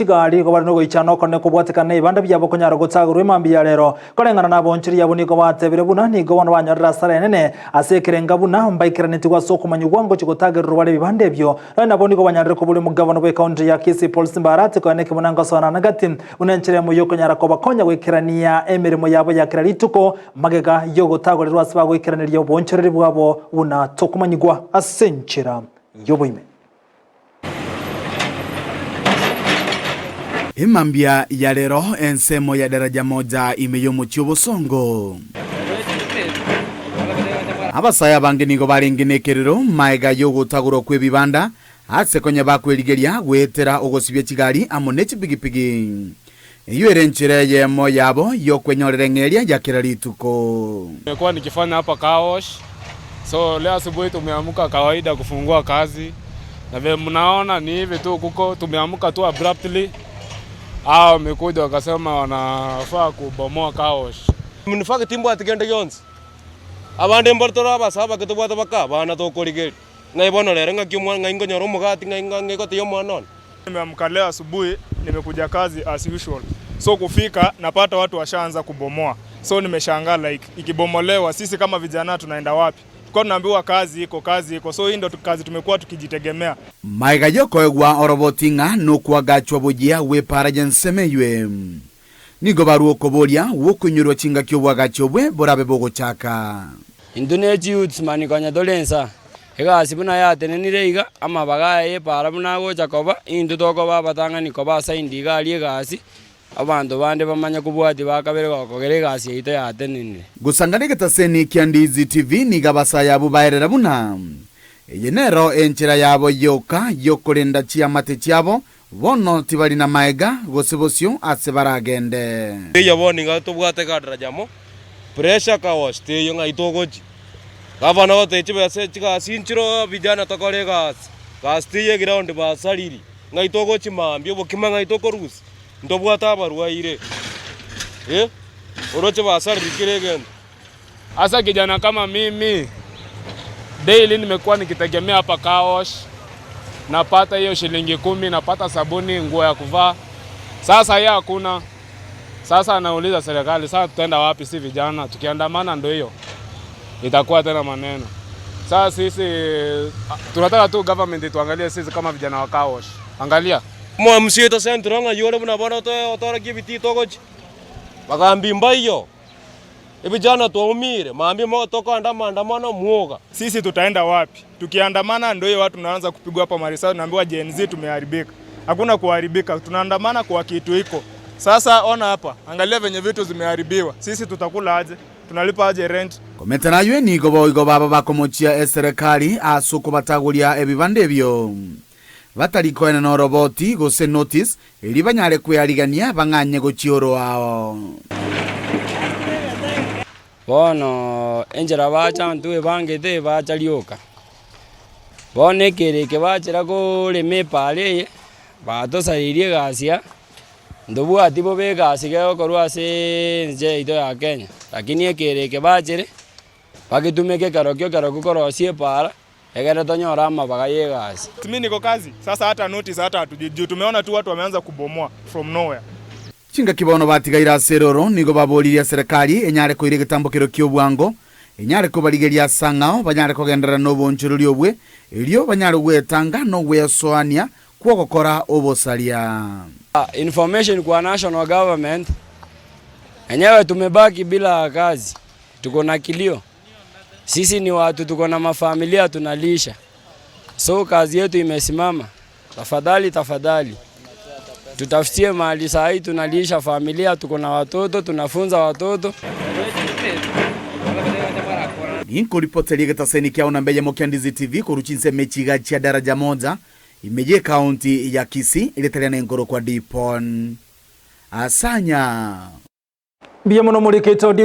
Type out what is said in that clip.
Chigari igo bare nogoichana okonene kobwatekana nebibanda biabo konyara gotagorwa emambia ya rero. Koreng'ana nabonchori abwo nigo batebire buna nigo bono banyorire asara enene ase ekerenga buna mbaikeranetigwe ase okomanyigwa ngochia gotagererwa bare ebibanda ebio. Nonya nabo nigo banyarire koboria omogabana bw'ecounty ya Kisii Paul Simba Arati konya nekebuna buna ngosoana na gati buna enchera emo yokonyara kobakonya goikerania emeremo yabo ya kera rituko magega yogotagorerwa ase bagoikeraneria obonchoreri bwabo buna tokomanyigwa ase enchera yoboime. Emambia ya rero ensemo ya daraja moja ime y'omochie obosongo. Abasae abange nigo barenge nekerero maega y'ogotagorwa kw'ebibanda ase konya bakwerigeria goetera ogosibia chigari amo ne chipigipigi. Eyio ere enchera eyemo yabo y'okwenyorera eng'eria ya kera rituko. Nimekuwa nikifanya hapa car wash. So leo asubuhi tumeamka kawaida kufungua kazi na vile mnaona ni hivi tu kuko tumeamka tu abruptly. Hao wamekuja wakasema wanafaa kubomoa car wash. In fact timbwati kende gionsi, abande mbare tore abasae abake tobwate baka abana tokorigeria, ng'ai bono rero ng'aki omwana ng'ai nkonyora omogati ng'ai ng'ai ngotebia omwana one. Nimeamka leo asubuhi nimekuja kazi as usual so kufika napata watu washaanza kubomoa so nimeshangaa like ikibomolewa sisi kama vijana tunaenda wapi? Tulikuwa tunaambiwa kazi iko kazi iko so hii ndo kazi tumekuwa tukijitegemea. Magega y'okoegwa oroboti ng'a nokoagachwa boyia gw'epaara y'ensemo eywe, nigo barua okoboria gw'okoinyorwa chingaki oboagachi obwe borabe bogochaka. Intwe ne chiyouths mani konya tore insa, egasi buna yatenenire iga, amabaga aya y'epaara buna agocha koba, intwe tokoba abatang'ani koba assigned iga aria egasi, abanto bande bamanye kobwatia bakabere gokogera egasi yaito yatenenire. Gosangana egetaseni kia Ndizi TV nigo abasae abwo baerera buna eye nero enchera yabo yoka yokorenda chiamate chiabo, bono tibari namaega gose bosio ase baragende. Teiyo bono iga tobwate kadaraja amo, pressure kawash teiyo ng'ai togochia. Gavana ogotebia chibesa chigasi nchire vijana tokore egasi, gasi teiyo eground basariri, ng'ai togochia mambia obokima ng'ai tokorusia, ntobwate abarwaire eh, oroche basariri kera egento. Hasa kijana kama mimi daily nimekuwa nikitegemea hapa car wash, napata hiyo shilingi kumi, napata sabuni, nguo ya kuvaa. Sasa hiyo hakuna. Sasa anauliza serikali, sasa tutaenda wapi? Si vijana tukiandamana, ndio hiyo itakuwa tena maneno. Sasa sisi tunataka tu government ituangalie sisi kama vijana wa car wash. Angalia Omwamsi oito Central ng'ai ore buna bono otoorokie ebitii togochia? Bagambia mbaiyo. Ebijana twaumire, mambia mogo tokoenda maandamano mwoga. Sisi tutaenda wapi? Tukiandamana ndio hiyo watu tunaanza kupigwa hapa marisasi, tunaambiwa Gen Z tumeharibika. Hakuna kuharibika, tunaandamana kwa kitu iko. Sasa ona hapa, angalia venye vitu zimeharibiwa. Sisi tutakula aje? Tunalipa aje rent? Komenta naywe nigo boigo baba bakomochia eserekari ase okobatagoria ebibanda ebio batari koenena oroboti gose notice erio banyare kwearigania bang'anye gochia oroao. Bono enchera bacha intwe ebangete bacha rioka. Bono ekero eke bachera korema epaara eye, batosareirie egasi aa, ntobwati bobe egasi gegokorwa aseeee ense yaito ya Kenya, lakini ekero eke bachere, bagetumeke ekerokio ekerokio korosia epaara. Egere tonyore amabaga y'egasi. Mimi niko kazi sasa hata notice hata hatujui juu tumeona tu watu wameanza kubomoa from nowhere. Chingaki bono batigaire ase eroro nigo baboririe eserekari enyare koira egetambokero ki'obwango, enyare kobarigeria ase ang'ao banyare kogenderera nobonchorori obwe, erio banyare gwetanga nogwesoania kw'ogokora obosaria. Information kwa national government, enyewe tumebaki bila kazi, tuko na kilio. Sisi ni watu tuko na mafamilia tunalisha, so kazi yetu imesimama. Tafadhali, tafadhali tutafutie mahali saa hii tunalisha familia, tuko na watoto, tunafunza watoto. Ninkoripoteria egetaseni kiao namba eyemo kia Ndizi TV korwa chinsemo echiga chia Daraja Moja ime y'ekaunti ya Kisii eritaria nenkorokwa Dipon Asanya. Mbuya mono morikete.